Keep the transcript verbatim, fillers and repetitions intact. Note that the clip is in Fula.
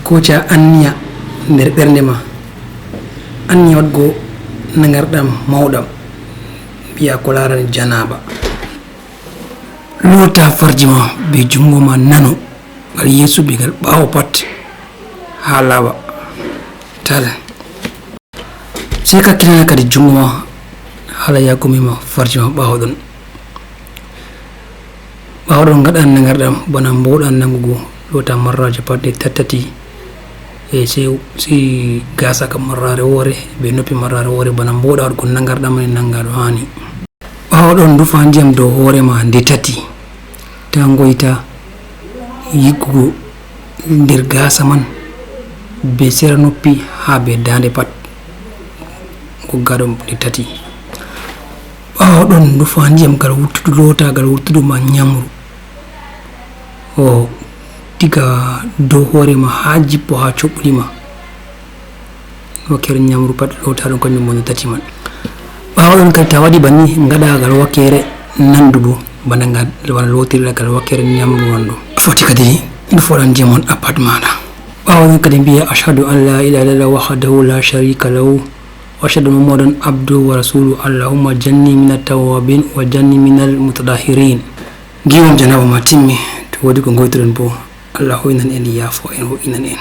Kooca anniya nder ɓernde ma, anniya waɗgo nangarɗam mawɗam, mbiya ko laarani janaaba. Loota farji ma be junngo ma nano, ngal yeeso be ngal ɓaawo pat, haa laaɓa tal. Sey kakkilana kadi junngo ma, hala yaago mema farji ma ɓaawo ɗon. Ɓaawo ɗon ngaɗa nangarɗam bana mboɗa nangugo, loota marraaje pat ɗe tattati, e sey, sey gaasa ka marraare woore, be noppi marraare woore, bana mboɗa waɗgo nangarɗam ni nanga no haani. Ɓaawo ɗon ndufa ndiyam dow hoore ma nde tati, ta ngoyta yiggugo nder gaasa man, be sera noppi haa be daande pat, ngogga ɗum nde tati. Ɓaawo ɗon ndufa ndiyam ngal wuttudu, loota ngal wuttudu ma nyamru. O diga dow hoore ma haa jippo, haa coɓɓuli ma. Wakkeere nyamru pat loota ɗum kanjum mo nde tati man. Ɓaawo ɗon kadi ta waɗi banni, ngaɗa ngal wakkeere nandu bo, bana ngal, bana lootirɗa ngal wakkeere nyamru man ɗo. Foti kadi ndufoɗa ndiyam on a pat maaɗa. Ɓaawo ɗon kadi mbiya, "Ashhadu an la ilaha illallah wahdahu la sharika lahu, wa ashhadu anna Muhammadan abduhu wa rasuluhu. Allahumma janni minat tawwabin wa janni minal mutatahhirin." Giwon janaaba ma timmi, to woodi ko ngoytuɗon bo, Allah hoynan en, yaafo en, ho'inan en.